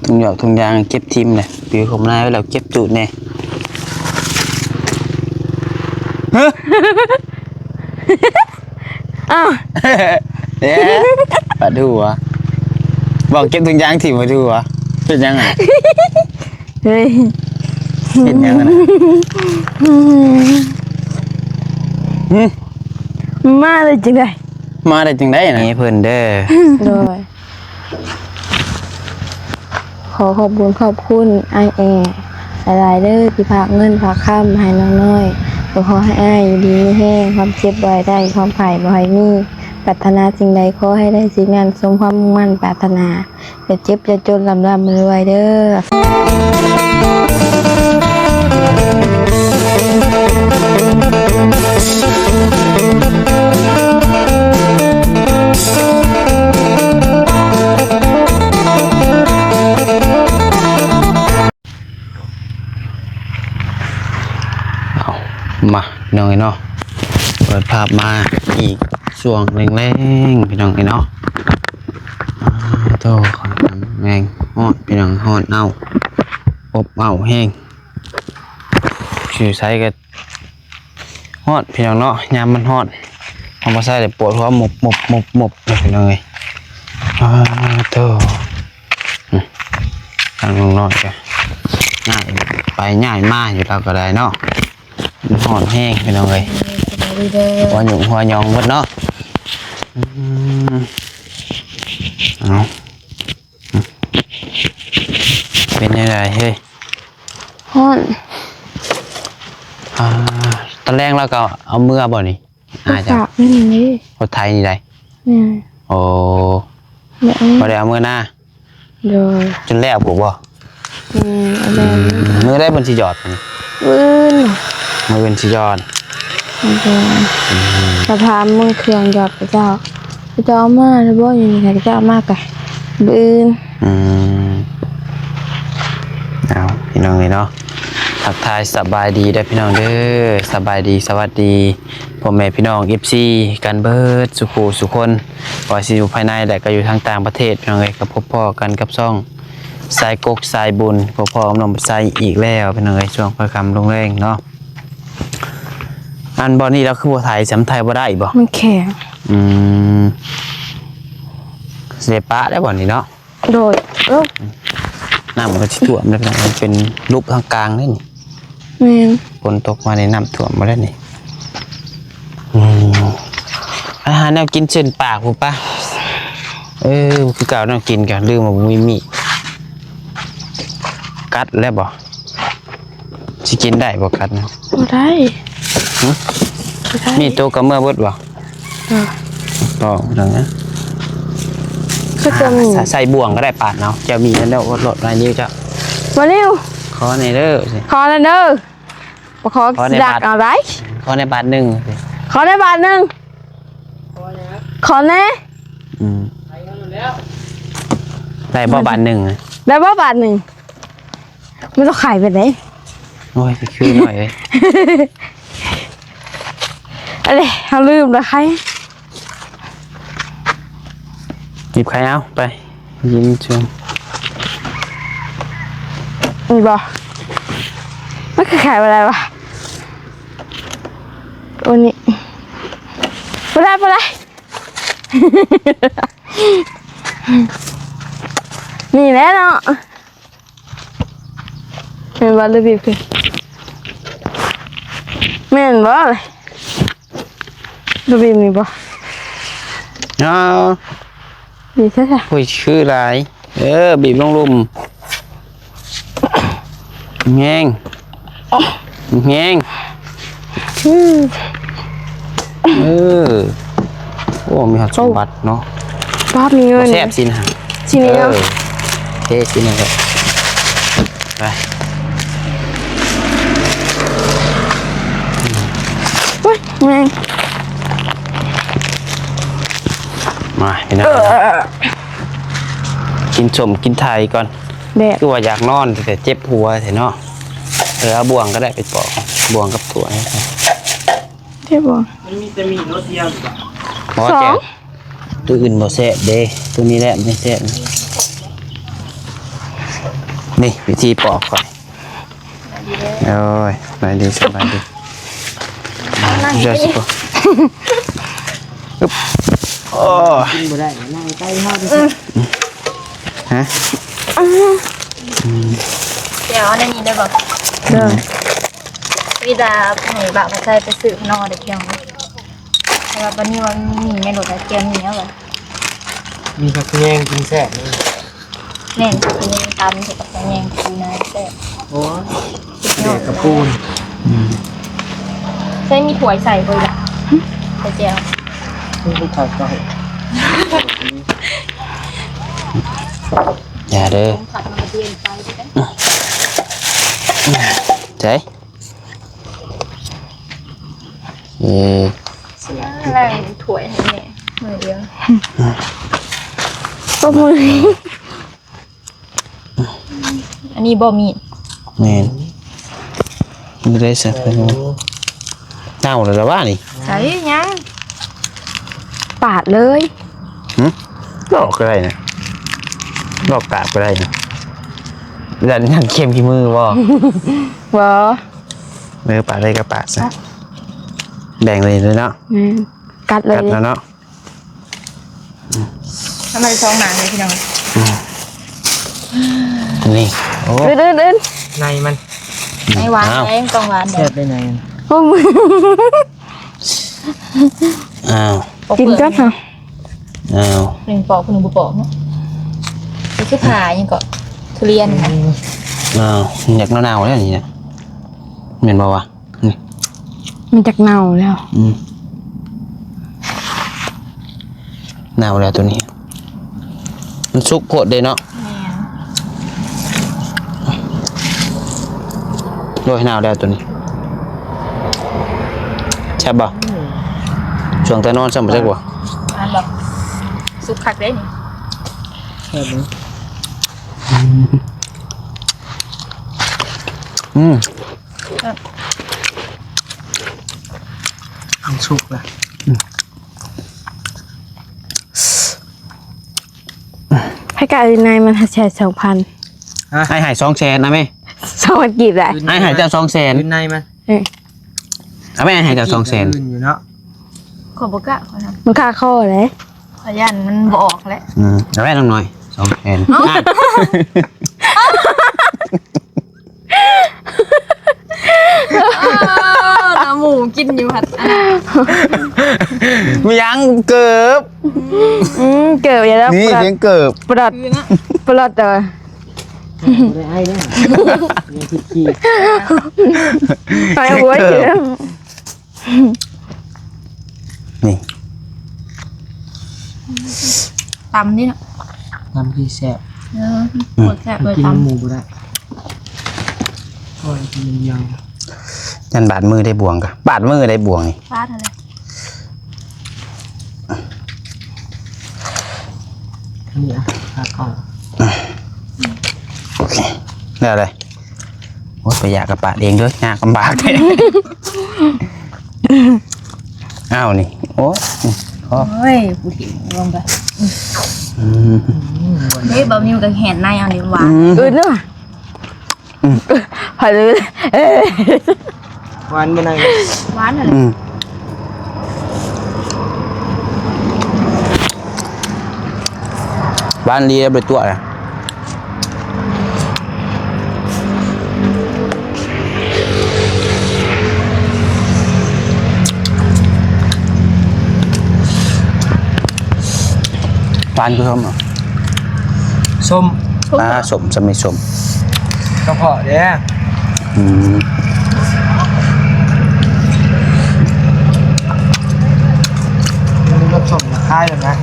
ຖົງຢອກຖົງຢາງເກັບຖິ້ມແຫຼະ ປິວເຂົ້າມາແລ້ວເກັບຈູດແດ່. ຮະ ອ້າວ ເດ້ ປາດຫົວ ບອກເກັບຖົງຢາງຖິ້ມປາດຫົວ ເປັນຫຍັງອະ? ເຮີ້ຍ ເຮັດຫຍັງຫັ້ນນະ? ຫຶ? ມາໄດ້ຈັ່ງໃດ? ມາໄດ້ຈັ່ງໃດນະ? ໃຫ້ເພິ່ນເດີ. ໂດຍ ຂໍຂອບບຸນຂອບຄຸນອ້າຍແອຫຼາຍໆເດີ ທີ່ຝາກເງິນຝາກຄຳໃຫ້ນ້ອງນ້ອຍ. ກໍຂໍໃຫ້ອ້າຍຢູ່ດີມີແຮງ, ຄວາມເຈັບບໍ່ໃຫ້ໄດ້, ຄວາມໄຂ້ບໍ່ໃຫ້ມີ. ປາດຖະໜາສິ່ງໃດຂໍໃຫ້ໄດ້ສິ່ງນັ້ນ, ສົມຄວາມມຸ່ງໝັ້ນປາດຖະໜາ. ຢ່າເຈັບຢ່າຈົນ, ລ່ຳໆລວຍໆເດີ. ເອົາ ມາ ພີ່ນ້ອງເອີຍເນາະ, ເປີດພາບມາອີກຊ່ວງແລງໆ ພີ່ນ້ອງເອີຍເນາະ. ອາ ໂທ້ ແຮງ ຮ້ອນ ພີ່ນ້ອງ ຮ້ອນເອົ້າ ອົບເອົ້າແຮງ. ຢູ່ໃສກໍຮ້ອນ ພີ່ນ້ອງເນາະ, ຍາມມັນຮ້ອນ ເຮົາບໍ່ໃສ່ແລ້ວປວດຫົວໝົບໆໆໆ ພີ່ນ້ອງເອີຍ. ອາ ໂທ້ ທາງນ້ອງນ້ອຍກໍຍ້າຍໄປຍ້າຍມາຢູ່ ລາວກໍໄດ້ເນາະ. ມັນຮ້ອນແຮງ ພີ່ນ້ອງເອີຍ, ສະບາຍດີເດີ ຫົວຫຍຸງຫົວຫຍອງໝົດເນາະ. ອືມ ເອົາ ເປັນຈັ່ງໃດເຮີ້ຍ? ຮ້ອນ. ອາ ຕອນແລງລາວກໍເອົາເມືອບໍ່ນີ້? ອາ ເຈົ້າ ລົດໄຖນີ້ໃດ? ແມ່ນ. ໂອ້ ບໍ່ໄດ້ເອົາເມືອນາ? ໂດຍ. ຈົນແລ້ວພຸ້ນບໍ່? ແມ່ນ. ອືມ ມື້ໃດເພິ່ນຊິຢອດ? ມື້ອື່ນ. ມື້ອື່ນຊິຢອດ. ໂດຍ. ອືມ ກະຖາມເບິ່ງເຄື່ອງຢອດຂະເຈົ້າ ຂະເຈົ້າເອົາມາແລ້ວບໍ່? ຢູ່ນີ້ຂະເຈົ້າເອົາມາກະມື້ອື່ນ. ອືມ ເອົາ ພີ່ນ້ອງເອີຍເນາະ, ທັກທາຍສະບາຍດີເດີພີ່ນ້ອງເດີ, ສະບາຍດີ ສະຫວັດດີພໍ່ແມ່ພີ່ນ້ອງ ເອັຟຊີ ກັນເບິດສູ່ຜູ້ສູ່ຄົນ, ບໍ່ວ່າຊິຢູ່ພາຍໃນ ແລະ ກໍຢູ່ທາງຕ່າງປະເທດ ພີ່ນ້ອງເອີຍ. ກໍພົບພໍ້ກັນກັບຊ່ອງສາຍກົກສາຍບຸນ, ພົບພໍ້ກັບນ້ອງບຸນໄຊອີກແລ້ວ ພີ່ນ້ອງເອີຍ, ຊ່ວງຄ່ຳລົງແລງເນາະ. ອັນບ່ອນນີ້ລາວຄືບໍ່ໄຖ ສຳໄຖບໍ່ໄດ້ບໍ່? ມັນແຂງ. ອືມ ຊິໄດ້ປະແລ້ວບ່ອນນີ້ເນາະ. ໂດຍ. ເອີ ນ້ຳກໍຊິຖ້ວມແລ້ວ ພີ່ນ້ອງ, ມັນເປັນຫຼຸບທາງກາງເດ້ນີ້. ແມ່ນ. ຝົນຕົກມານີ້ນ້ຳຖ້ວມໝົດແລ້ວນີ້. ອືມ ໄປຫາແນວກິນເຊັ່ນປາກພຸ້ນປະ. ເອີ ຄືເກົ່າແນວກິນກະລືມວ່າບໍ່ມີມີດ. ກັດແລ້ວບໍ່? ຊິກິນໄດ້ບໍ່ກັດນະ? ບໍ່ໄດ້. ຫຶ? ບໍ່ໄດ້. ມີໂຕກະເມືອເບິດບໍ່? ເອີ ຕ້ອງນະ. ຄືຈະມີ ໃສ່ ໃສ່ບ່ວງກໍໄດ້ ປາດເອົາ. ເຈົ້າມີອັນເດີ ໂອດໂລດໜ້ອຍໜຶ່ງເຈົ້າ. ມາເລັວ. ຂໍແດ່ເດີ. ຂໍແດ່ເດີ. ບໍ່ຂໍ ຂໍແດ່ ຊິດັກ ບາດ ເອົາໄດ໋. ຂໍແດ່ບາດໜຶ່ງ. ຂໍແດ່ບາດໜຶ່ງ. ຂໍແດ່. ອືມ ໄດ້ບໍ່ບາດໜຶ່ງ? ໄດ້ບໍ່ບາດໜຶ່ງ? ມັນຕ້ອງຂາຍໄປໄດ໋. ໂອ້ຍ ຄືໜ້ອຍເອີຍ. ອັນນີ້ເຮົາລືມລະໄຄ. ຫຍິບໄຄເອົາໄປ. ຍິງຈຸ່ມ ນີ້ບໍ່? ມັນຄືຂາຍບໍ່ໄດ້ວະ. ໂອ້ ນີ້ ບໍ່ໄດ້ ບໍ່ໄດ້. ນີ້ແຫຼະເນາະ. ແມ່ນບໍ່ ຫຼືບີບຄື ແມ່ນບໍ່ ຫຼືບີບນີ້ບໍ່? ເອົາ ບີບແທ້ໆ. ໂອ້ຍ ຄືຫຼາຍ. ເອີ ບີບລົງລຸ່ມ ແຮງ ແຮງ. ເອີ ໂອ້ ມີຮອດສົມບັດເນາະ. ປາດ ມີເງິນ ບໍ່ແຊບຊີ້ນຫະ ຊີ້ນນີ້ເນາະ. ເອີ ເທຊີ້ນນີ້ແຫຼະ ໄປ. ໂອ້ຍ ແມ່ງ ມາ ພີ່ນ້ອງ ເອີ ກິນສົ້ມກິນໄທກ່ອນ. ແດດ ຄືວ່າຢາກນອນ ແຕ່ເຈັບຫົວແທ້ເນາະ. ເອີ ເອົາບ່ວງກໍໄດ້ໄປປອກ ບ່ວງກັບຖ້ວຍ. ເຈັບບໍ່? ມັນມີແຕ່ມີໂຕດຽວ. ບໍ່ ສອງ ແຈ່ວ ໂຕອື່ນບໍ່ແຊບເດ້ ໂຕນີ້ແຫຼະມັນແຊບ. ນີ້ວິທີປອກຂ້ອຍ. ໂອ້ຍ ສະບາຍດີ ສະບາຍດີ. ເຈົ້າຊິປອກ. ອຶບ. ໂອ້ຍ ກິນບໍ່ໄດ້ ນັ່ງໃກ້ເຮົາ. ຮະ? ອືມ ແຈ່ວອັນນີ້ໄດ້ບໍ່? ເດີ. ວິດາໃຫ້ບາກໃສ່ໄປຊື້ນອກເດີ ແຈ່ວ. ແຕ່ວ່າບັດນີ້ວ່າມີໃນລົດແລ້ວ ແຈ່ວມີຫຍັງວະ? ມີຜັກຂະແຍງກິນແຊບເລີຍ. ແມ່ນ ຜັກຂະແຍງຕຳໃສ່ຜັກຂະແຍງປູນາແຊບ. ໂອ້ຍ ສຸດຍອດ ເດັດກະປູນ. ອືມ ໃສ່ມີຖ້ວຍໃສ່ບໍ່ລະ? ໃສ່ແຈ່ວ. ອືມ ຂອບໃຈ. ຢ່າເດີ. ໃສ່ ເອີ ລ້າງຖ້ວຍໃຫ້ແມ່ ມືດຽວ. ໂອ້ ມື ອັນນີ້ບໍ່ມີດ. ແມ່ນ. ບໍ່ໄດ້ໃສ່ ເນົ່າແລ້ວລະວ່ານີ້. ໃສ່ຫຍັງ? ປາດເລີຍ. ຫຶ? ລອກກໍໄດ້ນະ ລອກກາບກໍໄດ້ນະ. ຢ້ານ ຢ້ານເຄັມຂີ້ມືບໍ່? ບໍ່. ເອີ ປາດໄດ້ກໍປາດຊະ. ແບ່ງເລີຍເນາະ. ແມ່ນ. ກັດເລີຍ ກັດແລ້ວເນາະ. ທຳໄມສອງໜ້ານີ້ພີ່ນ້ອງ? ອືມ ນີ້ ໂອ້ ອື່ນໆໆ ໃນມັນ ໃນຫວານ. ອ້າວ ແດງ ຕ້ອງຫວານແດງ. ແຊບໄດ້ໃນມັນ. ໂອ້ ອ້າວ ກິນກັບຫະ. ອ້າວ ໜຶ່ງປອກ ໜຶ່ງບໍ່ປອກເນາະ. ຄືຜ່າຫຍັງເກາະ ທຸລຽນ. ອືມ ອ້າວ ຢາກເນົ່າໆແລ້ວນີ້ນະ ແມ່ນບໍ່ວະ? ນີ້ ມັນຈັກເນົ່າແລ້ວ. ອືມ ເນົ່າແລ້ວໂຕນີ້ ມັນສຸກໂພດເດ້ເນາະ. ແມ່ນ. ໂອ້ຍ ເນົ່າແລ້ວໂຕນີ້. ແຊບບໍ່? ອືມ ຊ່ວງຕານອນຊ້ຳບໍ່ຈັກບໍ່? ອັນດອກ ສຸກຄັກເດ້ນີ້. ແຊບເດ້. ອືມ ມັນສຸກລະ. ໃຫ້ກະນາຍມັນໃຫ້ສອງພັນ. ຮະ? ໃຫ້ ໃຫ້ສອງແສນນະແມ່. ສອງພັນກີບໄດ້. ໃຫ້ ໃຫ້ເຈົ້າສອງແສນ. ຄືນາຍມັນ. ເອີ ເອົາແມ່ໃຫ້ເຈົ້າສອງແສນ. ອື່ນຢູ່ເນາະ. ຂ້ອຍບໍ່ກ້າ ຂ້ອຍນະ ມັນຄາຄໍເດ້. ຂ້ອຍຢ້ານມັນບໍ່ອອກແຫຼະ. ອືມ ເອົາແມ່ນ້ອງໜ້ອຍ ສອງແສນ. ເອີ ນະໝູກິນຢູ່ຫັ້ນ. ມີຫຍັງເກີບ? ອືມ ເກີບຢ່າແລ້ວ. ນີ້ ປະລັດ ສຽງເກີບ ປະລັດ ຄືນະ ປະລັດ. ເອີ ບໍ່ໄດ້ໄອເດ້ ຍັງຄິດຂີ້ ໄປເອົາຫົວ. ນີ້ ຕຳນີ້ນະ ຕຳທີ່ແຊບ. ເອີ ອືມ ໂຄດແຊບເລີຍ ກິນ ຕຳ ນຳໝູບໍ່ໄດ້ ໂອ້ຍ ກິນຢ່າງ ຢ້ານບາດມືໄດ້ບ່ວງກະ ບາດມືໄດ້ບ່ວງນີ້ ບາດຫັ້ນແຫຼະ. ອັນນີ້ ອ່ະ ພາເຂົ້າ ໂອເຄ ແລ້ວເລີຍ. ໂອ້ຍ ໄປຢາກກະປາດເອງເດີ ຍາກລຳບາກແທ້. ອ້າວ ນີ້ ໂອ້ຍ ໂອ້ຍ ຜູ້ຖີບລົງໄປ. ອືມ ເຮີ້ຍ ບໍ່ມີມັນກະແຫນໃນເອົານີ້ຫວານ. ອືມ ອືມ ໄປເລີຍ. ຫວານບໍ່ໄດ້ ຫວານຫັ້ນແຫຼະ. ອືມ ຫວານດີ ບໍ່ໄດ້ຕົວະ. ຫວານຄືສົ້ມ ສົ້ມ ອ່າ ສົ້ມ ຊຳນີ້ສົ້ມ ກະເພາະເດ້. ອືມ ມັນລົດສົ້ມລະຄາຍແບບນັ້ນ.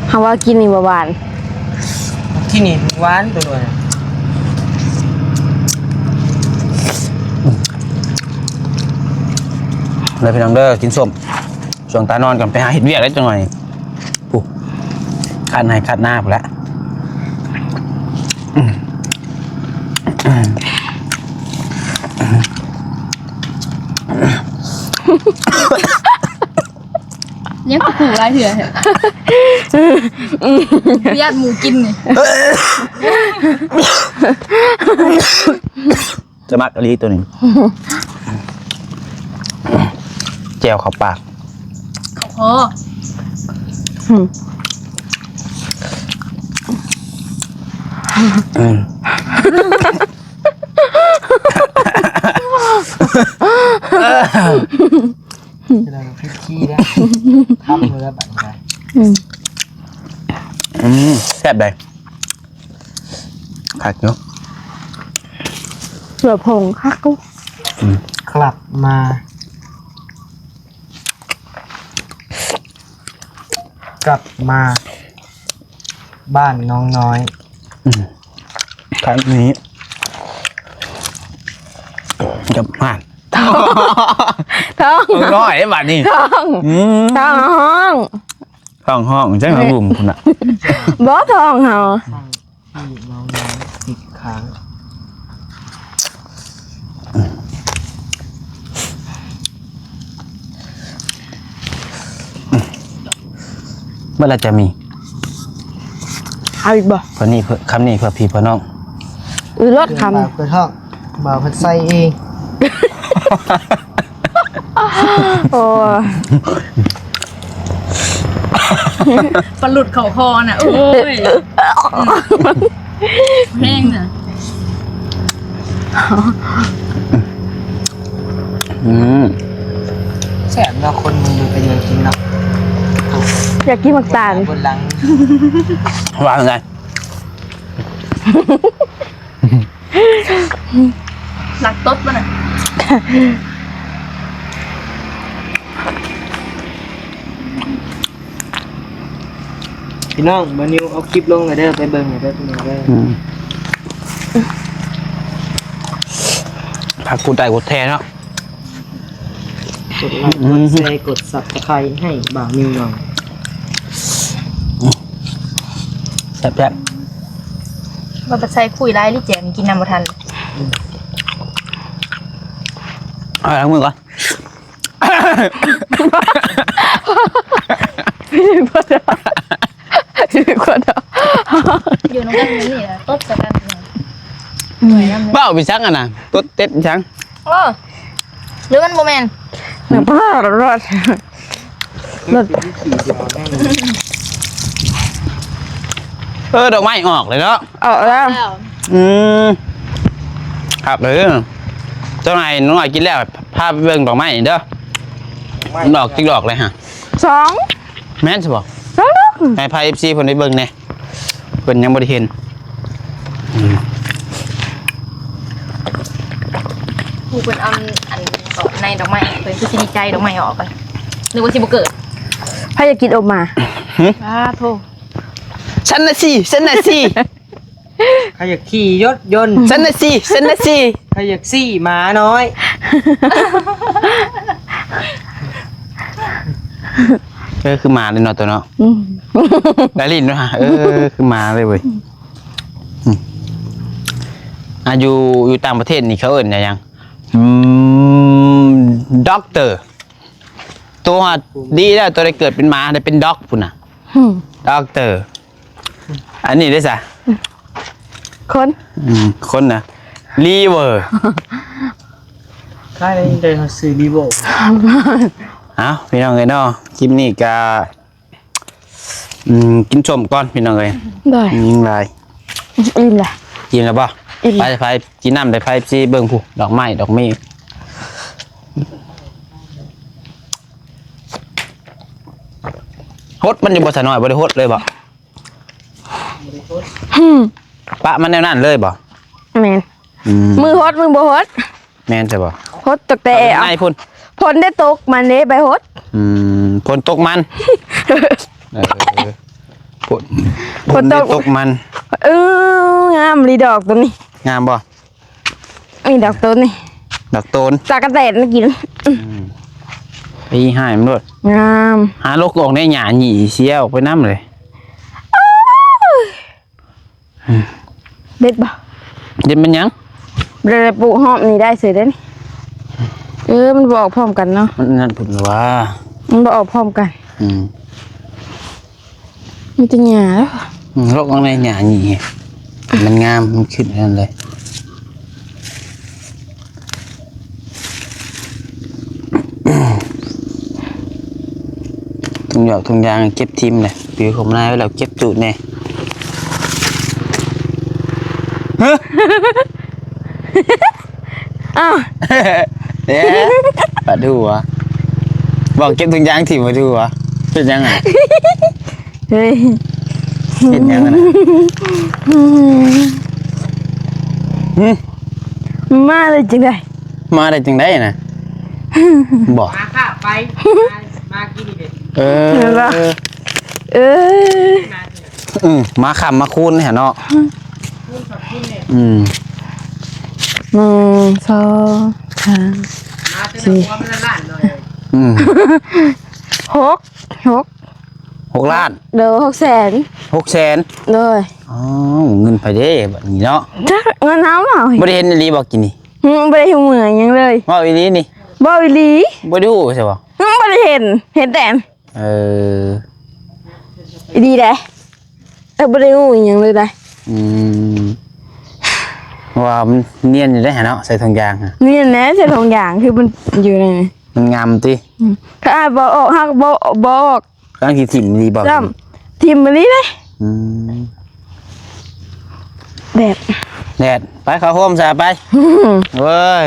ເຮົາວ່າກິນນີ້ບໍ່ຫວານ ກິນນີ້ຫວານໂຕໂດຍ. ເດີພີ່ນ້ອງເດີ ກິນສົ້ມ ຊ່ວງຕານອນກ່ອນ ໄປຫາເຮັດວຽກແລ້ວຈັກໜ່ອຍ. ປູ ຄັນໄຮ່ຄັນນາພຸ້ນແຫຼະ. ອືມ. ຍັງກໍຂູ່ຫຼາຍເທື່ອແທ້ ຢ້ານໝູກິນນີ້ ສະໝັກອີ່ຫຼີໂຕນີ້ ແຈ່ວເຂົ້າປາກ ເຂົ້າຄໍ ອືມ ອືມ ເຈົ້າໜ້າທີ່ຂີ້ແລ້ວ ທຳເລີຍບັດນີ້ນະ ອືມ ອືມ ແຊບໃດ໋ ຄັກຢູ່ ເກືອຜົງຄັກຢູ່ ອືມ ກັບມາ ກັບມາ ບ້ານນ້ອງນ້ອຍ ອືມ ຄັ້ງນີ້ ກັບມາ ທ້ອງ ທ້ອງນ້ອຍເດ້ບາດນີ້ ທ້ອງ ອືມ ທ້ອງຮ້ອງ ທ້ອງຮ້ອງ ຈັ່ງຫາລຸ່ມພຸ້ນນະ ບໍ່ ທ້ອງເຮົາ ທີ່ນ້ອງນ້ອຍຕິດຄ້າງ ເມື່ອລະຈະມີ ເອົາອີກບໍ່? ເພິ່ນນີ້ ເພິ່ນ ຄຳນີ້ເພື່ອພີ່ເພື່ອນ້ອງ ອື ລົດຄຳ ບ່າວເພື່ອທ້ອງ ບ່າວເພິ່ນໃສ່ເອງ ໂອ້ຍ ປາຫຼຸດເຂົ້າຄໍນະ ໂອ້ຍ ແຮງນະ ອືມ ແຊບເນາະ ຄົນເບິ່ງຢູ່ກະຢາກກິນເນາະ ຢາກກິນໝາກຕານ ເບິ່ງຫຼັງ ວ່າຈັ່ງໃດ? ລັກຕົດບໍ່ນະ? ພີ່ນ້ອງ ບ່າວນິວເອົາຄລິບລົງແລ້ວເດີ ໄປເບິ່ງແລ້ວເດີພີ່ນ້ອງເດີ ອືມ ຝາກກົດໄລກົດແຊເນາະ ກົດໄລ ອືມ ກົດແຊ ກົດຊັບສະໄຄຣບ໌ໃຫ້ບ່າວນິວໜ່ອຍ ແຊບໆ ວ່າໄປໃສ່ຄຸຍຫຼາຍລິແຈມ ກິນນ້ຳບໍ່ທັນ ເອົາລ້າງມືກ່ອນ ຢູ່ນຳກັນນີ້ລະ ຕົດໃສ່ກັນ ເວົ້າໄປສັງຫັ້ນນະ ຕົດເຕັດໄປສັງ ໂອ້ ຫຼືມັນບໍ່ແມ່ນ ນ້ຳປາລອດ ເອີ ດອກໄມ້ອອກເລີຍເນາະ ອອກແລ້ວ ອືມ ຄັກເລີຍ ເຈົ້ານາຍນ້ອຍກິນແລ້ວ ພາໄປເບິ່ງດອກໄມ້ເດີ ມັນອອກຈັກດອກເລີຍຫະ ສອງ ແມ່ນຊະບໍ່? ສອງດອກ ໃຫ້ພາເອັຟຊີເພິ່ນໄດ້ເບິ່ງແດ່ ເພິ່ນຍັງບໍ່ໄດ້ເຫັນ ອືມ ຜູ້ເພິ່ນເອົາອັນ ອັນ ດອກ ໃນດອກໄມ້ ເພິ່ນຄືຊິດີໃຈ ດອກໄມ້ອອກໄປ ນຶກວ່າຊິບໍ່ເກີດ ໃຜຢາກກິນອົບໝາ? ຫຶ? ສາໂທ ຊັ້ນນະຊິ ຊັ້ນນະຊິ ຂ້າຢາກຂີ່ລົດຍົນ ຊັ້ນນະຊິ ຊັ້ນນະຊິ ຂ້າຢາກຊີ້ໝານ້ອຍ ເອີ ຄືໝາເລີຍເນາະ ໂຕເນາະ ອືມ ໄດ້ຫຼິ້ນເນາະ ເອີ ຄືໝາເລີຍເວີຍ ອືມ ອ່າ ຢູ່ ຢູ່ຕ່າງປະເທດນີ້ເຂົາເອີ້ນຫຍັງ? ອືມ ດັອກເຕີ ໂຕຫາດີແລ້ວ ໂຕໄດ້ເກີດເປັນໝາ ໄດ້ເປັນດັອກພຸ້ນນະ ອືມ ດັອກເຕີ ອັນນີ້ເດ້ຊະ ຄົນ ອືມ ຄົນນະ ລີເວີ ຄ້າຍໄດ້ ໄດ້ຊື່ລີເວີ ເອົ້າ ພີ່ນ້ອງເອີຍເນາະ ຄລິບນີ້ກະ ອືມ ກິນສົ້ມກ່ອນພີ່ນ້ອງເອີຍ ໂດຍ ຍັງຫຼາຍ ອີ່ມລະ ອີ່ມແລ້ວບໍ່? ອີ່ມ ໄປ ໄປກິນນ້ຳ ໄດ້ໄປຊິເບິ່ງພຸ້ນ ດອກໄມ້ ດອກເມກ ຫົດມັນຢູ່ບໍ່ຊະນ້ອຍ ບໍ່ໄດ້ຫົດເລີຍບໍ່? ຫືມ ປະມັນແນວນັ້ນເລີຍບໍ່? ແມ່ນ ອືມ ມືຫົດ ມືບໍ່ຫົດ ແມ່ນຊະບໍ່? ຫົດຕັ້ງແຕ່ ເອົາໄປໃນພຸ້ນ ຝົນໄດ້ຕົກມັນເດ້ ໃບຫົດ ອືມ ຝົນຕົກມັນ ເອີ ຝົນ ຝົນໄດ້ຕົກມັນ ເອີ ງາມອີ່ຫຼີດອກໂຕນີ້ ງາມບໍ່? ນີ້ດອກໂຕນນີ້ ດອກໂຕນ ຕາກະແຕນມາກິນ ອືມ ໄປຫາຍມັນໂລດ ງາມ ຫາລົກອອກແດ່ ຫຍ້າຫຍີ່ເສຍອອກໄປນຳເລີຍ ເດັດບໍ່? ເດັດແມ່ນຫຍັງ? ບໍ່ໄດ້ປູກຮອບນີ້ໄດ້ເສີຍເດ້ນີ້ ເອີ ມັນບໍ່ອອກພ້ອມກັນເນາະ ມັນນັ້ນພຸ້ນວ່າ ມັນບໍ່ອອກພ້ອມກັນ ອືມ ມີແຕ່ຫຍ້າແລ້ວ ອືມ ລົກເອົາໃນຫຍ້ານີ້ ມັນງາມ ມັນຂຶ້ນນັ້ນເລີຍ. ຖົງຫຍອກຖົງຢາງເກັບຖິ້ມແຫຼະ ປິວເຂົ້າມາແລ້ວເກັບຈູດແດ່. ຮະ? ອ້າວ ເອີ ປາດຫົວ ບອກເກັບຖົງຢາງຖິ້ມປາດຫົວ ເຮັດຫຍັງອະ? ເຮີ້ຍ ເຮັດຫຍັງຫັ້ນນະ? ຫຶ? ມາໄດ້ຈັ່ງໃດ? ມາໄດ້ຈັ່ງໃດນະ? ບໍ່ ມາຂ້າໄປ ມາ ມາກິນນີ້ເດ້. ເອີ ເຫັນບໍ່? ເອີ ມາ ອືມ ມາຄ້ຳມາຄູນຫັ້ນເນາະ. ອືມ ອືມ ໜຶ່ງ ສອງ ສາມ ມາແຕ່ລະຫົວມັນລະລ້ານໜ້ອຍ. ອືມ ຫົກ ຫົກ ຫົກລ້ານ ໂດຍ ຫົກແສນ ຫົກແສນ ໂດຍ. ອໍ ເງິນໃຜເດ້ບັດນີ້ເນາະ? ຈັກ ເງິນເຮົາເນາະ. ບໍ່ໄດ້ເຫັນອີ່ຫຼີບໍ່ກິນນີ້? ຫຶ ບໍ່ໄດ້ຮູ້ເມືອຫຍັງເລີຍ. ເວົ້າອີ່ຫຼີນີ້? ເວົ້າອີ່ຫຼີ. ບໍ່ໄດ້ຮູ້ໃຊ່ບໍ່? ຫຶ ບໍ່ໄດ້ເຫັນ ເຫັນແຕ່ ເອີ ອີ່ຫຼີເດ້. ເອີ ບໍ່ໄດ້ຮູ້ອີ່ຫຍັງເລີຍໄດ໋. ອືມ ເພາະວ່າມັນນຽນຢູ່ເດ້ເນາະ ໃສ່ຖົງຢາງ. ນຽນແດ່ ໃສ່ຖົງຢາງ ຄືມັນຢູ່ໃນນີ້ ມັນງາມຕິ. ອືມ ຖ້າອ້າຍບໍ່ອອກ ຫາກບໍ່ ບໍ່ອອກ ກຳລັງຊິຖິ້ມນີ້ບໍ່? ຈ້ຳ ຖິ້ມອັນນີ້ເດ້. ອືມ ແດດ ແດດ ໄປເຂົ້າໂຮມຊະ ໄປ. ເວີຍ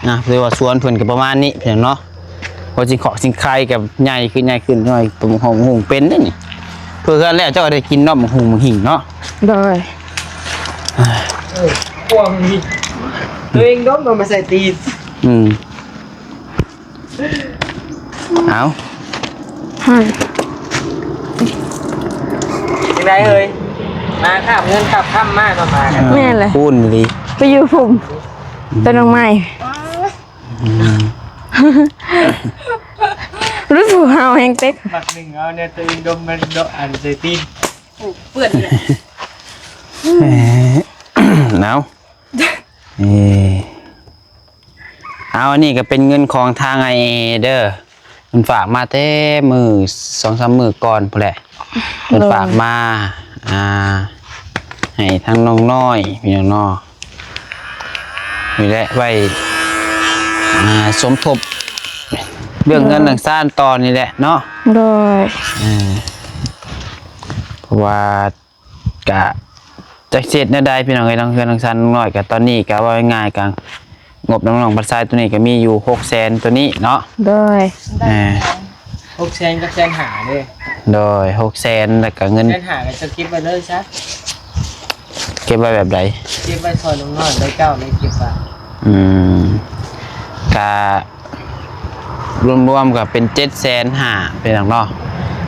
ນະ ຖືວ່າສວນເພິ່ນກໍປະມານນີ້ພີ່ນ້ອງເນາະ. ພໍຊິເຄາະຊິໄຄກໍໃຫຍ່ຂຶ້ນ ໃຫຍ່ຂຶ້ນ ຫອມຫຸງເປັນເດ້ນີ້. ເພື່ອເຮືອນແລ້ວເຈົ້າກໍໄດ້ກິນເນາະ ໝາກຫຸງໝາກຫິງເນາະ. ໂດຍ ເອີ ພວກນີ້ ຕົວເອງດົມເອົາມາໃສ່ຕີນ. ອືມ ເອົາ ຮະ ຈັ່ງໃດເອີຍ? ມາຄາບເງິນຄາບຄຳມາເນາະ ມາກັນ. ແມ່ນແຫຼະ ຄູນອີ່ຫຼີ ໄປຢູ່ພຸ້ນ ອືມ ຕົ້ນດອກໄມ້. ອືມ ຮູ້ສຶກເຮົາແຮງເຕັກ ບັກໜຶ່ງເອົາແນວໂຕເອງດົມມັນເນາະ ອັນໃສ່ຕີນ ໂອ້ ເປື້ອນແຫຼະ. ເອີ ເອົາ ເອີ ເອົາ ອັນນີ້ກໍເປັນເງິນຂອງທາງອ້າຍແອເດີ ເພິ່ນຝາກມາແຕ່ມື້ສອງສາມມື້ກ່ອນພຸ້ນແຫຼະ. ເພິ່ນ ໂດຍ ຝາກມາ ອ່າ ໃຫ້ທາງນ້ອງນ້ອຍພີ່ນ້ອງເນາະ ນີ້ແຫຼະ ໄວ້ ອ່າ ສົມທົບເລື່ອງເຮືອນ ໂດຍ ເລື່ອງຊານຕໍ່ນີ້ແຫຼະເນາະ. ໂດຍ ເອີ ເພາະວ່າ ກະຈັກຊິເຮັດແນວໃດພີ່ນ້ອງເອີຍ ທາງເຮືອນທາງຊານນ້ອງນ້ອຍ ກະຕອນນີ້ກະເວົ້າງ່າຍໆ ກະງົບນ້ອງໆ ບັດຊາຍໂຕນີ້ກະມີຢູ່ຫົກແສນໂຕນີ້ເນາະ. ໂດຍ ເອີ ຫົກແສນກັບແສນຫ້າເດ້. ໂດຍ ຫົກແສນ ແລ້ວກະເງິນແສນຫ້າ ກໍເຈົ້າເກັບໄວ້ເລີຍຊະ. ເກັບໄວ້ແບບໃດ? ເກັບໄວ້ຊ່ອຍນ້ອງນ້ອຍ ໄວ້ເຈົ້າໄດ້ເກັບໄວ້. ອືມ ກະ ລວມໆກໍເປັນເຈັດແສນຫ້າ ພີ່ນ້ອງເນາະ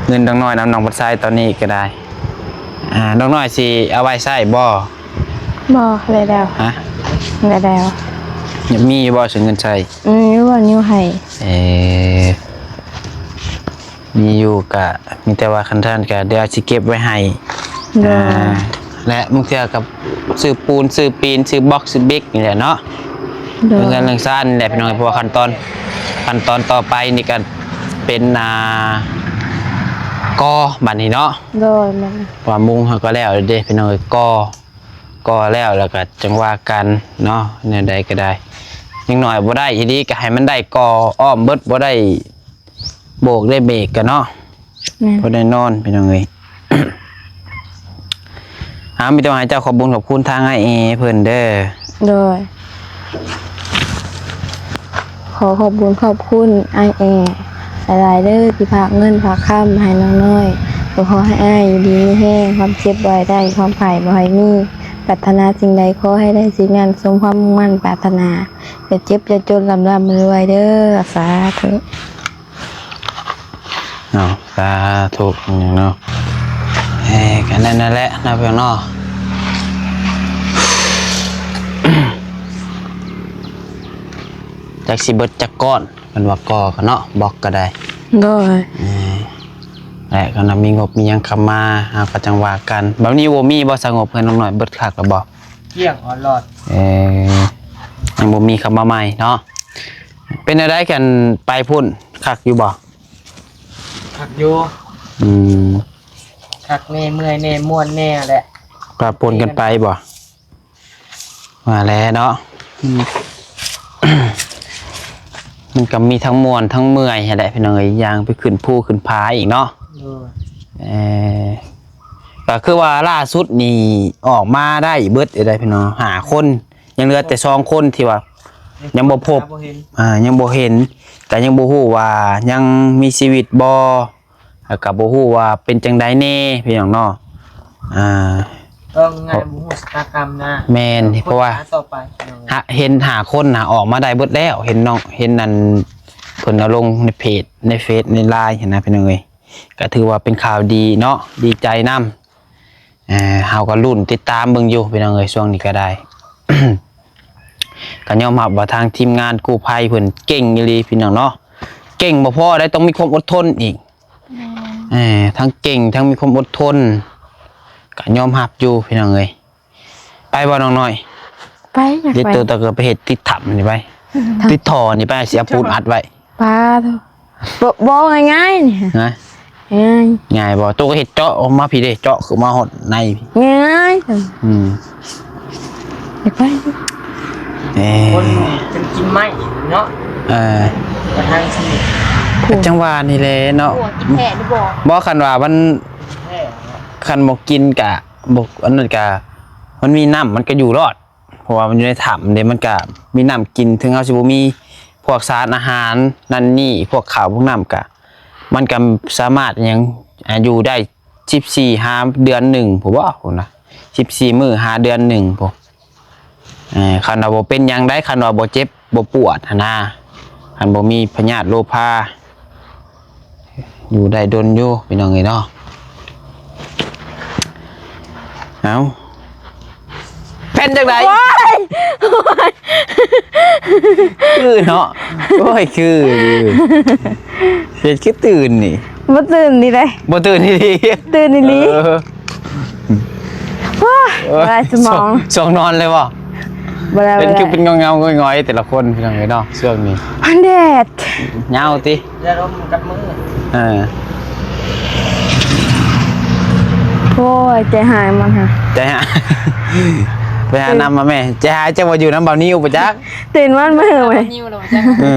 ເງິນນ້ອງນ້ອຍນຳນ້ອງບັດຊາຍຕອນນີ້ກໍໄດ້. ອ່າ ນ້ອງນ້ອຍຊິເອົາໄວ້ໃຊ້ບໍ່? ບໍ່ ໄດ້ແລ້ວ. ຮະ? ໄດ້ແລ້ວ. ຍັງມີຢູ່ບໍ່ ເງິນໃຊ້? ມີຢູ່ ມີໃຫ້. ເອີ ມີຢູ່ ກະມີແຕ່ວ່າຄັນຊັ້ນກະດຽວຊິເກັບໄວ້ໃຫ້. ໂດຍ ອ່າ ແລະບາງເທື່ອກໍຊື້ປູນ ຊື້ປີນ ຊື້ບລັອກ ຊື້ບຣິກນີ້ແຫຼະເນາະ. ໂດຍ ເລື່ອງເຮືອນເລື່ອງຊານນີ້ແຫຼະພີ່ນ້ອງ ເພາະວ່າຂັ້ນຕອນ ຂັ້ນຕອນຕໍ່ໄປນີ້ກໍເປັນ ອ່າ ກໍ່ບັດນີ້ເນາະ. ໂດຍ ແມ່ນ ເພາະວ່າມຸງເຮົາກໍແລ້ວເດ້ພີ່ນ້ອງເອີຍ ກໍ່ ກໍ່ແລ້ວ ແລ້ວກໍຈັ່ງວ່າກັນເນາະ. ແນວໃດກໍໄດ້ ຢ່າງໜ້ອຍບໍ່ໄດ້ອີ່ຫຼີກໍໃຫ້ມັນໄດ້ກໍ່ອ້ອມເບິດ ບໍ່ໄດ້ໂບກໄດ້ເບກກັນເນາະ. ແມ່ນ ພໍໄດ້ນອນພີ່ນ້ອງເອີຍ. ເອົາ ມີແຕ່ວ່າໃຫ້ເຈົ້າຂອບບຸນຂອບຄຸນທາງອ້າຍແອເພິ່ນເດີ. ໂດຍ ຂໍຂອບບຸນຂອບຄຸນອ້າຍແອຫຼາຍໆເດີ ທີ່ຝາກເງິນຝາກຄຳໃຫ້ນ້ອງນ້ອຍ. ກໍຂໍໃຫ້ອ້າຍຢູ່ດີມີແຮງ ຄວາມເຈັບບໍ່ໃຫ້ໄດ້ ຄວາມໄຂ້ບໍ່ໃຫ້ມີ ປາດຖະໜາສິ່ງໃດຂໍໃຫ້ໄດ້ສິ່ງນັ້ນ ສົມຄວາມມຸ່ງໝັ້ນປາດຖະໜາ ຢ່າເຈັບຢ່າຈົນ ລ່ຳໆລວຍໆເດີ ສາທຸ. ເນາະ ສາທຸເນາະ. ເອີ ກໍນັ້ນແຫຼະເນາະ ພີ່ນ້ອງເນາະ ຈັກຊິເບິດຈັກກ້ອນ ເພິ່ນວ່າກໍ່ກໍເນາະ ບລັອກກໍໄດ້. ໂດຍ ເອີ ແລະກໍນຳມີງົບມີຫຍັງເຂົ້າມາ ເຮົາກໍຈັ່ງວ່າກັນ. ແບບນີ້ບໍ່ມີບໍ່ສະຫງົບ ເຮືອນນ້ອງນ້ອຍເບິດຄັກແລ້ວບໍ່? ກ້ຽງອອດລອດ. ເອີ ຍັງບໍ່ມີເຂົ້າມາໃໝ່ເນາະ. ເປັນແນວໃດກັນ ໄປພຸ້ນຄັກຢູ່ບໍ່? ຄັກຢູ່ ອືມ ຄັກແດ່ ເມື່ອຍແດ່ ມ່ວນແດ່ແຫຼະ ປະປົນກັນໄປບໍ່? ວ່າແຫຼະເນາະ ອືມ ມັນກໍມີທັງມ່ວນທັງເມື່ອຍຫັ້ນແຫຼະພີ່ນ້ອງເອີຍ ຢ່າງໄປຂຶ້ນພູຂຶ້ນຜາອີກເນາະ ໂດຍ ເອີ ກໍຄືວ່າລ່າສຸດນີ້ອອກມາໄດ້ເບິດເດ້ພີ່ນ້ອງ ຫ້າຄົນ ຍັງເຫຼືອແຕ່ສອງຄົນທີ່ວ່າຍັງບໍ່ພົບ ຍັງບໍ່ເຫັນ ອ່າ ຍັງບໍ່ເຫັນ ກໍຍັງບໍ່ຮູ້ວ່າຍັງມີຊີວິດບໍ່ ແລ້ວກໍບໍ່ຮູ້ວ່າເປັນຈັ່ງໃດແດ່ພີ່ນ້ອງເນາະ ອ່າ ເອີ ງ່າຍ ບໍ່ຮູ້ຊະຕາກຳນະ ແມ່ນ ເອີ ເພາະວ່າ ຄົ້ນຫາຕໍ່ໄປ ຫາ ເຫັນຫ້າຄົນນະ ອອກມາໄດ້ເບິດແລ້ວ ເຫັນນ້ອງ ເຫັນອັນ ເພິ່ນເອົາລົງໃນເພຈ ໃນເຟສ ໃນລາຍຫັ້ນນະພີ່ນ້ອງເອີຍ ກໍຖືວ່າເປັນຂ່າວດີເນາະ ດີໃຈນຳ ເອີ ເຮົາກໍລຸ້ນຕິດຕາມເບິ່ງຢູ່ພີ່ນ້ອງເອີຍ ຊ່ວງນີ້ກໍໄດ້ ກໍຍອມຮັບວ່າທາງທີມງານກູ້ໄພເພິ່ນເກັ່ງອີ່ຫຼີພີ່ນ້ອງເນາະ ເກັ່ງບໍ່ພໍໄດ້ ຕ້ອງມີຄວາມອົດທົນອີກ ແມ່ນ ເອີ ທັງເກັ່ງ ທັງມີຄວາມອົດທົນ ກໍຍອມຮັບຢູ່ພີ່ນ້ອງເອີຍ ໄປບໍ່ນ້ອງນ້ອຍ? ໄປ ຢາກໄປ ເຮັດໂຕຕະເກີໄປເຮັດຕິດຖ້ຳນີ້ໄປ ຕິດທໍ່ນີ້ໄປ ຊິເອົາປູນອັດໄວ້ ປາໂທ້ ບໍ່ ບໍ່ ງ່າຍໆນີ້ ຮະ? ງ່າຍ ງ່າຍບໍ່? ໂຕກໍເຮັດເຈາະອອກມາພີ້ເດ້ ເຈາະຂຶ້ນມາຮອດໃນ ງ່າຍ ອືມ ຢາກໄປ ເອີ ຄົນຈົນກິນໄມ້ເນາະ ເອີ ກະທັງຊີວິດ ກໍຈັ່ງວ່ານີ້ແຫຼະເນາະ ກິນແທ້ຫຼືບໍ່? ບໍ່ ຄັນວ່າມັນ ແທ້ ຄັນບໍ່ກິນກະ ບໍ່ ອັນນັ້ນກະ ມັນມີນ້ຳມັນກະຢູ່ລອດ ເພາະວ່າມັນຢູ່ໃນຖ້ຳເດ້ ມັນກະມີນ້ຳກິນ ເຖິງເຮົາຊິບໍ່ມີພວກສານອາຫານນັ້ນນີ້ ພວກເຂົ້າພວກນ້ຳກະ ມັນກະສາມາດຫຍັງ ອາ ຢູ່ໄດ້ສິບສີ່ຫາເດືອນໜຶ່ງພຸ້ນບໍ ພຸ້ນນະ ສິບສີ່ມື້ຫາເດືອນໜຶ່ງພຸ້ນ ເອີ ຄັນວ່າບໍ່ເປັນຫຍັງໃດ ຄັນວ່າບໍ່ເຈັບບໍ່ປວດຫັ້ນນະ ຄັນບໍ່ມີພະຍາດໂລພາ ຢູ່ໄດ້ດົນຢູ່ພີ່ນ້ອງເອີຍເນາະ ເອົ້າ ເປັນຈັ່ງໃດ? ໂອ້ຍ ຄືເນາະ ໂອ້ຍ ຄື ເຮັດຄືຕື່ນນີ້ ບໍ່ຕື່ນນີ້ເດ້ ບໍ່ຕື່ນອີ່ຫຼີ ຕື່ນອີ່ຫຼີ ເອີ ໂອ້ຍ ເອີຍ ຫຼາຍສະໝອງ ຊ່ວງ ຊ່ວງນອນເລີຍບໍ່? ບໍ່ໄດ້ ເປັນ ບໍ່ໄດ້ ຄືເປັນເງົາໆ ຫງອຍໆ ແຕ່ລະຄົນພີ່ນ້ອງເອີຍເນາະ ຊ່ວງນີ້ ມັນແດດ ຍາວຕິ ຢ່າລົມກັບມື ເອີ ໂອ້ຍ ໃຈຫາຍມັນຫະ ໃຈຫາຍ ໄປຫານຳມາແມ່ ໃຈຫາຍຈັກວ່າຢູ່ນຳບ່າວນິວປະຈັກ ຕື່ນນອນມາເຫີໄວ ເອີ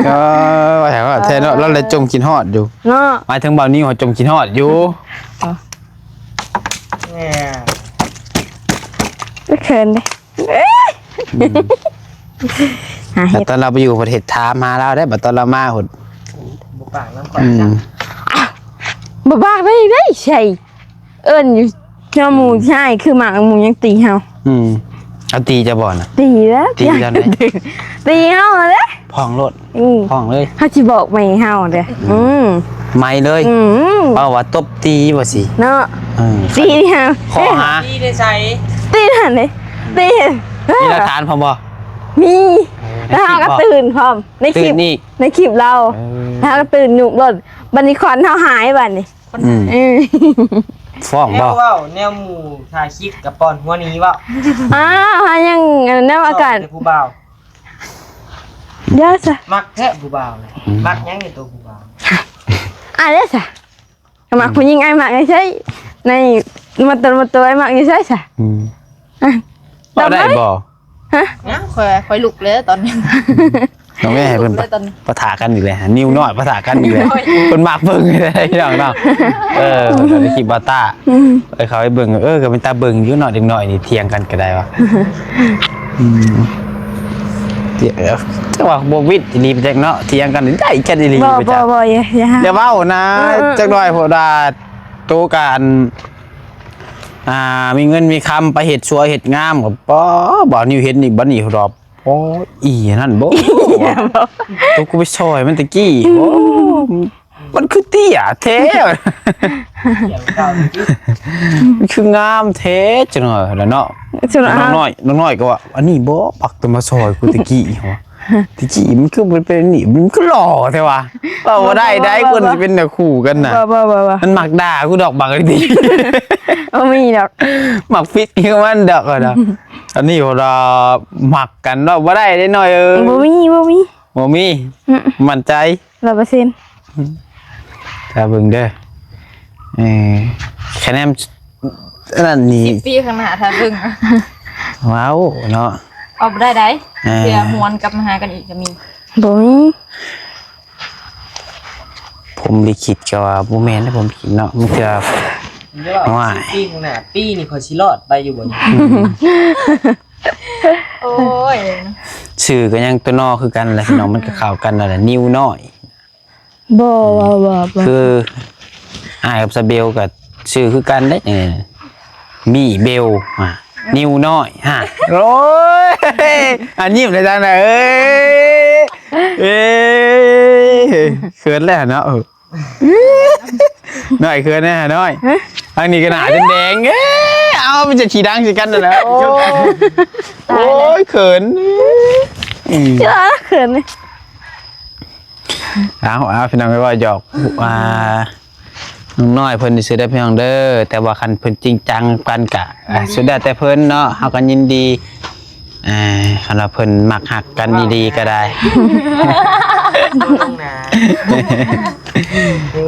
ເອີ ວ່າແທ້ວ່າແທ້ເນາະ ລາວແລະຈົ່ມຄິດຮອດຢູ່ເນາະ ໝາຍເຖິງບ່າວນິວເຮົາຈົ່ມຄິດຮອດຢູ່ ແມ່ ເຂີນເດ້ ອືມ ຫາເຫັດ ແຕ່ຕອນລາວໄປຢູ່ປະເທດ ຖາມຫາລາວໄດ້ ບັດຕອນລາວມາພຸ້ນ ບໍ່ປາກນຳຂ້ອຍ ອືມ ຈ້ະ ອ້າວ ບໍ່ປາກໄດ້ ໄດ້ໃສ່ ເອີ້ນຢູ່ ຍາມໝູ່ຊາຍຄືໝາກໝູ່ຍັງຕີເຮົາ ອືມ ເອົາຕີເຈົ້າບໍ່ນະ? ຕີແລ້ວ ຕີຕອນໃດ? ຕີເຮົາຫັ້ນແຫຼະ ພ້ອງໂລດ ອືມ ພ້ອງເລີຍ ເຮົາຊິບອກແມ່ເຮົາເດ້ ອືມ ໃໝ່ເລີຍ ອືມ ເວົ້າວ່າຕົບຕີວ່າຊີ້ເນາະ ເອີ ຕີເຮົາ ຂໍ້ຫາ ຕີໄດ້ໃສ? ຕີຫັ້ນເດ້ ຕີ ມີຫຼັກຖານພ້ອມບໍ່? ມີ ເອີ ແລ້ວເຮົາກໍຕື່ນພ້ອມ ໃນຄລິບ ໃນຄລິບລາວ ເອີ ແລ້ວເຮົາກໍຕື່ນຍຸບໂລດ ບັດນີ້ຂວັນເຮົາຫາຍບັດນີ້ ອືມ ເອີ ຟ້ອງບໍ່? ແນວເວົ້າ ແນວໝູ່ຖ່າຍຄລິບກັບປ່ອນຫົວໜີເວົ້າ ອ້າວ ຫາຍັງ ອັນນັ້ນ ອາກາດ ຜູ້ບ່າວ ຢ່າຊະ ມັກແທ້ຜູ້ບ່າວ ອືມ ມັກຫຍັງໃນໂຕຜູ້ບ່າວ ອ້າຍເດ້ຊະ ກໍມັກຜູ້ຍິງ ອືມ ອ້າຍມັກໃນໃຊ້ ໃນມາຕົນມາຕົວ ອ້າຍມັກໃນໃຊ້ຊະ ອືມ ອ່ະ ເວົ້າໄດ້ບໍ່? ຮະ ຍັງ ຂ້ອຍ ຂ້ອຍລຸກເລີຍຕອນນີ້ ນ້ອງແມ່ໃຫ້ເພິ່ນປະ ປະທະກັນອີກແລ້ວ ນິ້ວນ້ອຍປະທະກັນອີກແລ້ວ ເພິ່ນມັກເບິ່ງເດ້ພີ່ນ້ອງເນາະ ເອີ ເພິ່ນກໍໄດ້ຄລິບບ່າວຕ້າ ອືມ ເອີ ເຂົ້າໄປເບິ່ງ ເອີ ກໍເປັນຕາເບິ່ງຢູ່ເນາະ ເດັກນ້ອຍນີ້ຖຽງກັນກໍໄດ້ວ່າ ອືມ ເອີ ແຕ່ວ່າບໍ່ວິດອີ່ຫຼີໄປຈັກເນາະ ຖຽງກັນໄດ້ກັນອີ່ຫຼີ ບໍ່ ໄປຈັກ ບໍ່ ບໍ່ ຢ່າ ຢ່າ ຢ່າເວົ້ານະ ເອີ ເອີ ຈັກໜ້ອຍ ເພາະວ່າໂຕການ ອ່າ ມີເງິນມີຄຳໄປເຮັດສວຍເຮັດງາມກໍ ປໍ ບ່າວນິວເຫັນນີ້ ບັດນີ້ດອກ ໂອ້ຍ ອີ່ອັນນັ້ນບໍ່ ຕົວກູໄປຊ່ອຍມັນຕະກີ້ ໂອ້ ມັນຄືເຕ້ຍແທ້ ມັນຄືງາມແທ້ ຈັ່ງໜ້ອຍແຫຼະເນາະ ນ້ອງນ້ອຍ ນ້ອງນ້ອຍກໍວ່າ ອັນນີ້ບໍ່ ບັກຕົວມາຊ່ອຍກູຕະກີ້ ຕະກີ້ມັນຄືເປັນ ເປັນນີ້ ມັນຄືຫຼໍ່ແທ້ວ່າ ເວົ້າບໍ່ໄດ້ໄດ໋ ບໍ່ ບໍ່ ຄົນຊິເປັນແນວຄູ່ກັນນະ ບໍ່ ບໍ່ ບໍ່ ບໍ່ ມັນມັກດ່າກູດອກບັກນີ້ ບໍ່ມີດອກ ມັກຜິດຄືມັນດອກ ອັນນີ້ເຮົາມັກກັນ ເວົ້າບໍ່ໄດ້ເດ້ນ້ອຍເອີຍ ບໍ່ມີ ບໍ່ມີ ບໍ່ມີ ອືມ ໝັ້ນໃຈ ຮ້ອຍເປີເຊັນ ຖ້າເບິ່ງເດີ ເອີ ຄະແນນອັນນັ້ນນີ້ ສິບປີຂ້າງໜ້າຖ້າເບິ່ງ ວ້າວເນາະ ເອົາບໍ່ໄດ້ໃດ ອ່າ ເທື່ອຫວນກັບມາຫາກັນອີກກໍມີ ບໍ່ມີ ພົມລິຂິດກໍວ່າບໍ່ແມ່ນເດ້ ພົມລິຂິດເນາະ ມັນເທື່ອ ເອີ ວ່າ ສິບປີຂ້າງໜ້າ ປີນີ້ຂ້ອຍຊິລອດໄປຢູ່ບໍ່ນີ້? ໂອ້ຍ ຊື່ກໍຍັງຕົວນໍຄືກັນແຫຼະ ພີ່ນ້ອງ ມັນກໍເຂົ້າກັນນັ້ນແຫຼະ ນິວນ້ອຍ ບໍ່ ບໍ່ ບໍ່ ບໍ່ ຄືອ້າຍກັບສາວເບວກໍຊື່ຄືກັນເດ້ ເອີ ບີເບວ ອ່າ ນິວນ້ອຍ ອ່າ ໂອ້ຍ ອ່າ ຍິ້ມໄດ້ຈັ່ງໃດ ເອີຍ ເອີຍ ເຂີນແລ້ວເນາະ ນ້ອຍເຂີນແນ່ນ້ອຍ ທາງນີ້ກໍໜ້າຈົນແດງ ເອີຍ ເອົາ ມັນຈະຂີ້ດັງໃສ່ກັນນັ້ນແຫຼະ ໂອ້ຍ ໂອ້ຍ ເຂີນ ອືມ ເຂີນ ເອົາ ເອົາ ພີ່ນ້ອງ ເວົ້າຫຍອກ ອ່າ ນ້ອງນ້ອຍເພິ່ນຊື່ເດີພີ່ນ້ອງເດີ ແຕ່ວ່າຄັນເພິ່ນຈິງຈັງກັນກະ ອ່າ ສຸດແລ້ວແຕ່ເພິ່ນເນາະ ເຮົາກໍຍິນດີ ອ່າ ຄັນວ່າເພິ່ນມັກຮັກກັນອີ່ຫຼີກໍໄດ້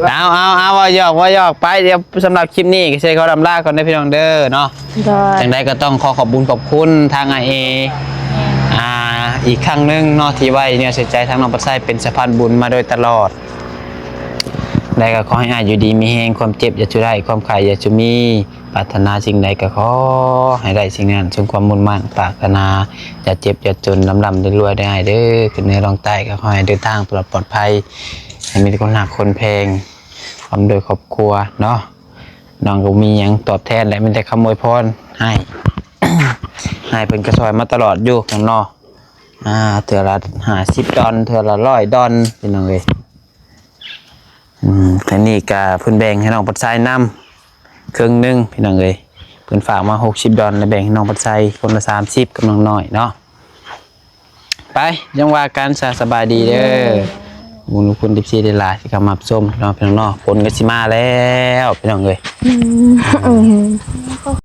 ເອົາ ເອົາ ເອົາ ເວົ້າຫຍອກ ເວົ້າຫຍອກໄປ ດຽວສຳລັບຄລິບນີ້ກໍຊິຂໍລຳລາກ່ອນເດີພີ່ນ້ອງເດີເນາະ ໂດຍ ຈັ່ງໃດກໍຕ້ອງຂໍຂອບບຸນຂອບຄຸນທາງອ້າຍເອ ອ່າ ອີກຄັ້ງໜຶ່ງເນາະ ທີ່ໄວ້ເນື້ອໃສ່ໃຈທາງນ້ອງປັດໄຊເປັນສະພານບຸນມາໂດຍຕະຫຼອດ ແລະກໍຂໍໃຫ້ອ້າຍຢູ່ດີມີແຮງ ຄວາມເຈັບຢ່າສູ່ໄດ້ ຄວາມໄຂ້ຢ່າສູ່ມີ ປາດຖະໜາສິ່ງໃດກໍຂໍໃຫ້ໄດ້ສິ່ງນັ້ນ ສົມຄວາມມຸ່ງມາດປາດຖະໜາ ຢ່າເຈັບຢ່າຈົນ ລ່ຳໆລວຍໆເດີອ້າຍເດີ ຂຶ້ນເໜືອລ່ອງໃຕ້ກໍຂໍໃຫ້ເດີນທາງປອດ ປອດໄພ ໃຫ້ມີແຕ່ຄົນຮັກຄົນແພງ ພ້ອມດ້ວຍຄອບຄົວເນາະ ນ້ອງກໍບໍ່ມີຫຍັງຕອບແທນແຫຼະ ມີແຕ່ຄຳອວຍພອນໃຫ້ ອ້າຍເພິ່ນກໍຊ່ອຍມາຕະຫຼອດຢູ່ເນາະ ອ່າ ເທື່ອລະຫ້າສິບດອນ ເທື່ອລະຮ້ອຍດອນ ພີ່ນ້ອງເອີຍ ອືມ ອັນນີ້ກະເພິ່ນແບ່ງໃຫ້ນ້ອງປັດໄຊນຳເຄິ່ງໜຶ່ງພີ່ນ້ອງເອີຍ ເພິ່ນຝາກມາຫົກສິບດອນ ແລ້ວແບ່ງໃຫ້ນ້ອງປັດໄຊຄົນລະສາມສິບກັບນ້ອງນ້ອຍເນາະ ໄປ ຈັ່ງວ່າກັນຊະ ສະບາຍດີເດີ ຂອບຄຸນ ເອັຟຊີ ຫຼາຍໆທີ່ເຂົ້າມາຮັບຊົມເນາະ ພີ່ນ້ອງເນາະ ຝົນກໍຊິມາແລ້ວ ພີ່ນ້ອງເອີຍ ອືມ.